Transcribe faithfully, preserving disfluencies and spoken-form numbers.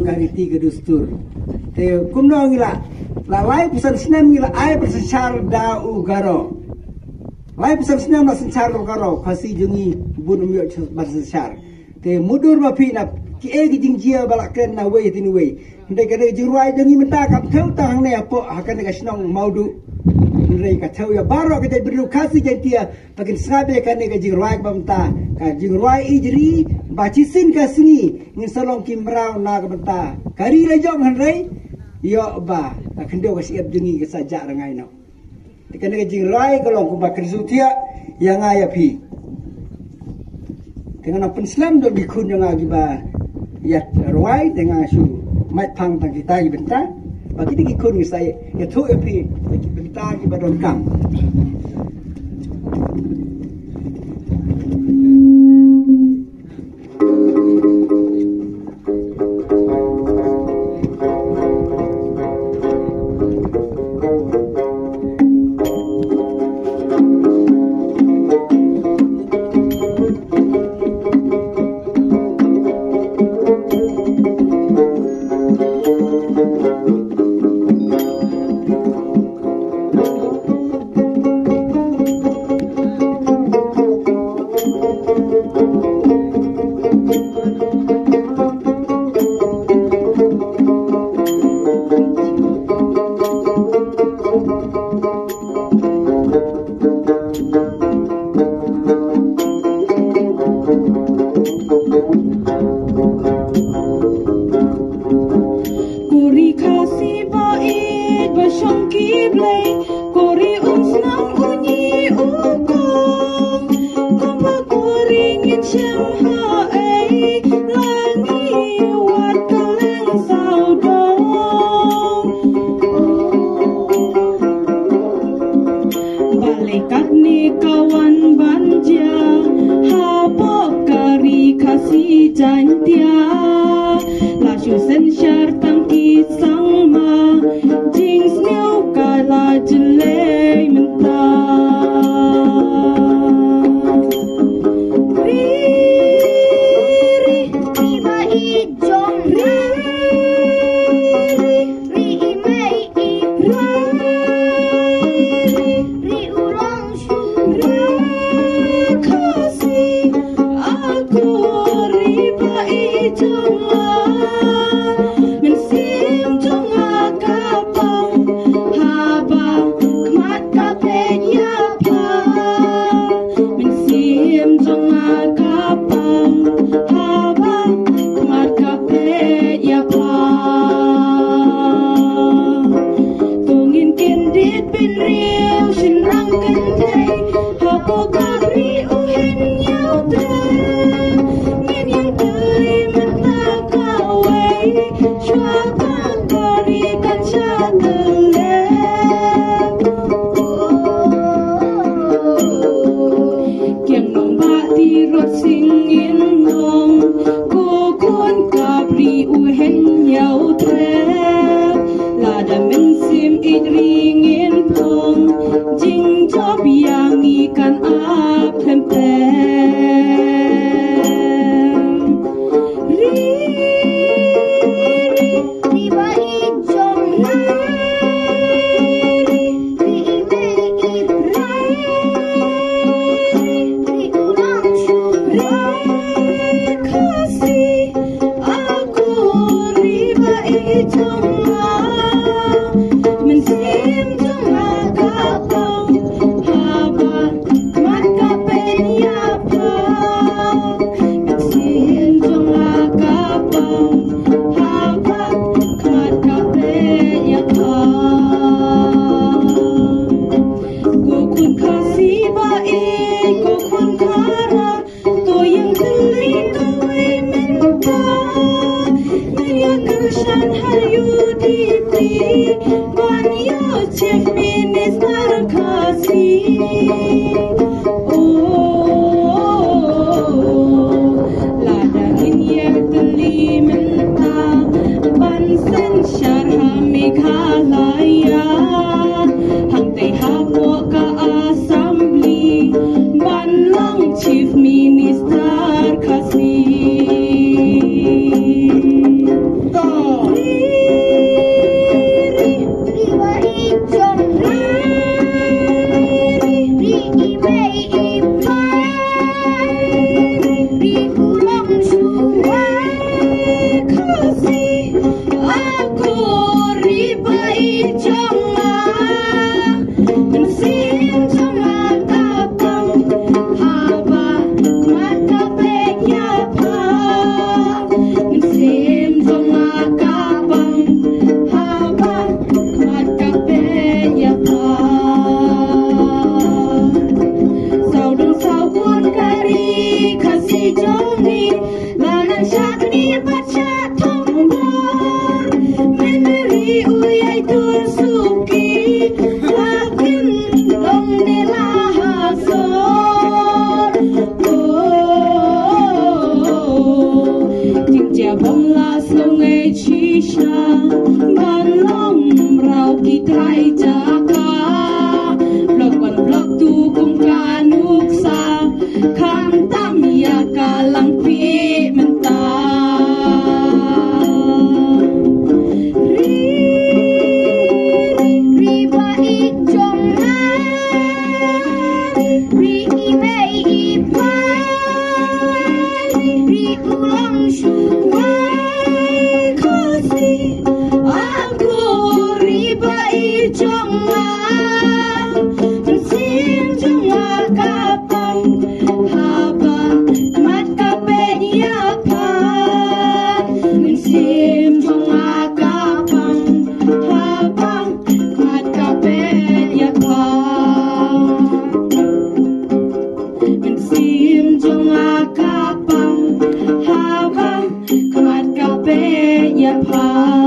Ka riti ka dustur. Te kumno ngi la, la laiphew san snem ngi la ai ban synshar da u Garo. Laiphew san snem la synshar da u Garo. Khasi jong ngi bun ym ïoh ban synshar. Te mutdur ba phi na ki ei ki jingjia ba la kren na wei te na wei. Hynrei kane ka jingrwai jong ngi mynta kam thew tang hangne hapoh ha kane ka shnong Mawduh. Hynrei ka thew ïa baroh ka jaitbynriew Khasi Jaiñtia. Ba kin sngap ïa kane ka jingrwai kaba mynta, ka jingrwai ijri, ba shisien ka sngi ngin sa long ki mraw na ka bynta ka ri la jong, hynrei ïoh ba ka khyndew ka shyiap jong ngi ka sa jah rngai noh. Te kane ka jingrwai ka long kumba ka shu thiah ïa nga ïa phi. Te nga nang pynslem da ki khun jong nga kiba ïa rwai, te nga shu mait phang tang kita ki bynta. Ba kita ki khun ngi sa ïathuh ïa phi ïa ki bynta kiba donkam. Ko ri Khasi ba ïeit ba shong ki blei, ko ri um snam u ñi u kong. Kumba ko ri ngin shem ha ei, la ngi wad kylleng sawdong. Balei katne ka wan ban jia hapoh ka ri Khasi Jaiñtia? La shu synshar tang ki sangma, jingsniew ka la jlei mynta. Ri, ri, ri ba ïeit jong nga. Ri, ri, ri i mei i. Ri, ri, ri u rong shu. Ri Khasi, a ko ri ba ïeit jong Bye.